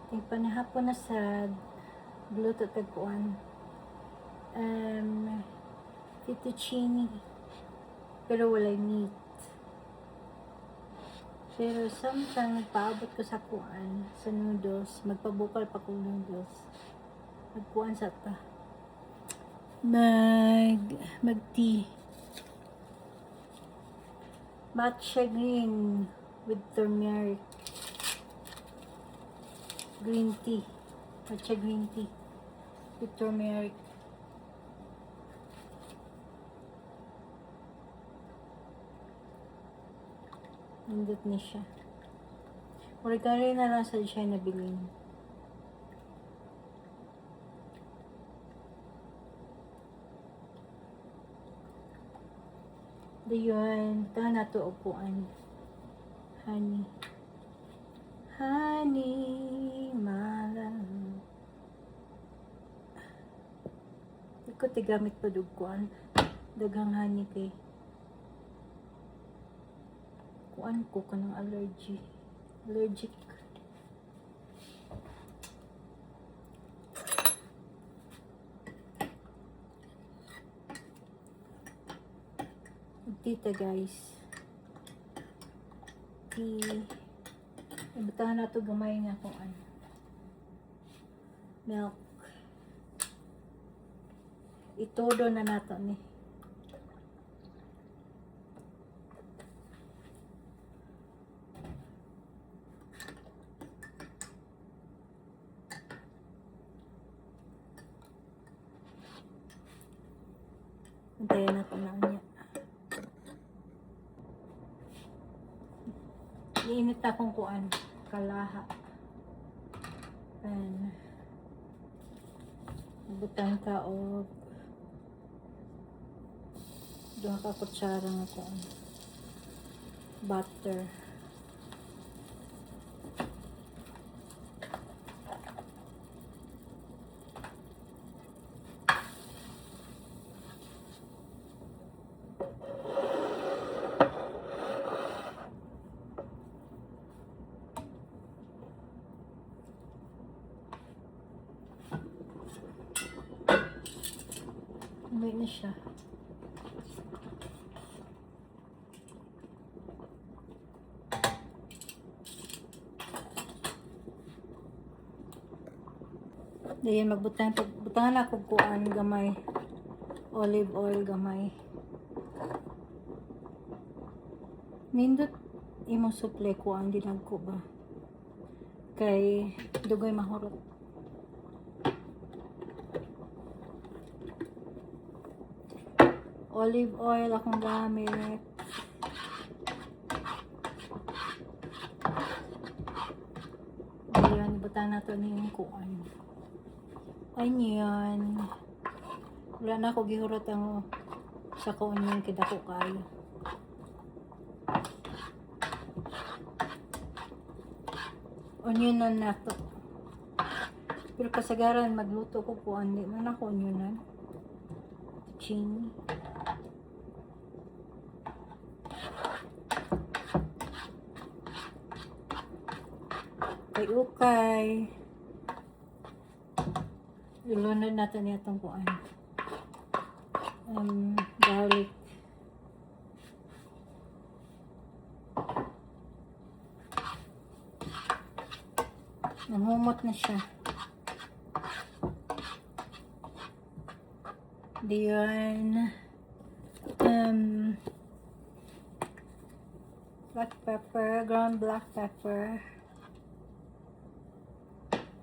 Kay panahapon na sad, gluto tag kuan. Fettuccine. Pero walay meat. Pero sometimes nagpaabot ko sa kuan, sa noodles, magpabukal pa ko noodles. Magkuan sa ta. Mag tea. Matcha green with turmeric. Green tea. Matcha green tea with turmeric. Nindot ni siya. Murag kare na lang sa siya nabilin. Dayon, ta na to upuan. Honey. Honey, my love. Di ko tigamit pa kuan. Daghang honey kay kuan ko kanang allergy. Allergic. Tita, guys. Tea. Ibutahan na to gamay nga kung ano. Milk. Itodo na nato ni. Antayan nato na niya. Iinit akong kuan, kalaha. And butang ka og duha ka kutsara nga kuan. Butter. Uwi na siya. Dayon magbutang butangan ako kuan gamay. Olive oil gamay. Nindot imong suple kuan dinagko ba? Kay dugay mahurot. Olive oil akong gamit. Ayan, butang na to ni yung kuan. Onion. Wala na ako gihurot ang sa ko onion kay dako kaayo. Onion na nato. Pero kasagaran magluto ko kuan di man ako onionan. Chini. Kay ukay. Ilunod natin itong kuan. Garlic. Nanghumot na siya. Diyan. Black pepper, ground black pepper.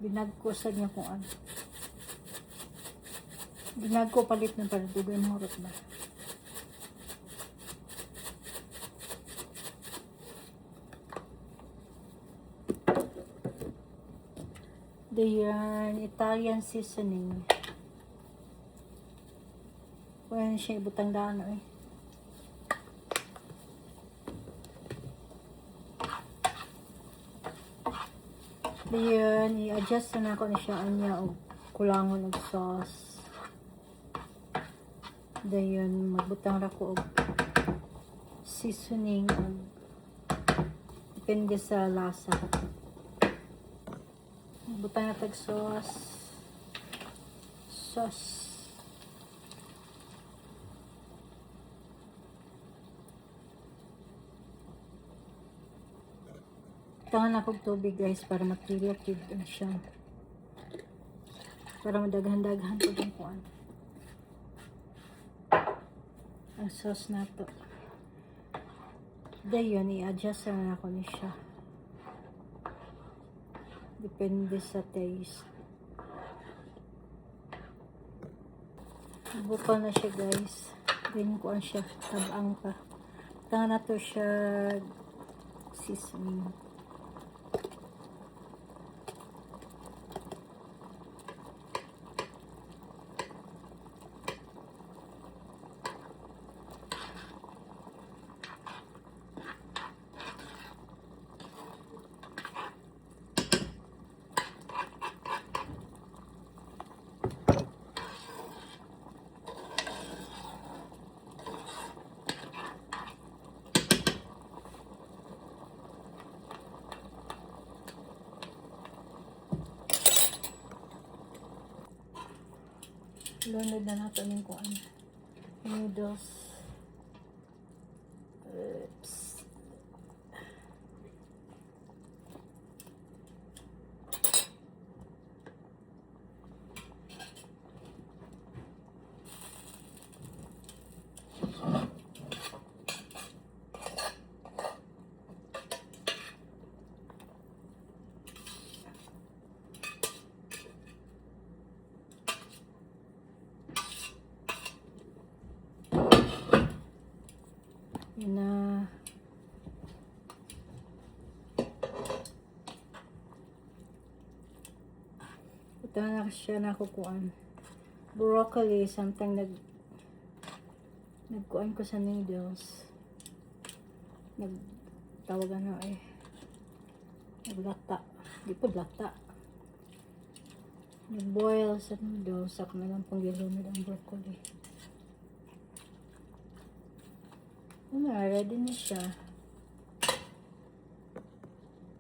Binagko sa niya kung ano. Binagko palit ng para dugay mahurot ba. Dayan, Italian seasoning. Pwede siya ibutang daan eh. Dayan, i-adjust na ako na siya anya og kulangon og sauce. Dayon, magbutang ra ko og seasoning og depende sa lasa. Butang na tag sauce. Sauce. Tangan ako tubig, guys, para matilok yun na siya. Para madaghan-daghan po yung kuan. Ang sauce na to. Dayon, i-adjust na ako ni siya. Depende sa taste. Bukal na siya, guys. Ganyan kuan siya. Tabang pa. Tangan na to siya seasoning. Lunod na nato ning kuan. Noodles. Oops. Yun na. Ito na siya nakukuan. Broccoli, something nagkuan ko sa noodles. Nagtawagan na eh. Naglata. Di po lata. Nag-boil sa noodles. Ako na lang pong gilunod ang broccoli. Ano na, ready na siya.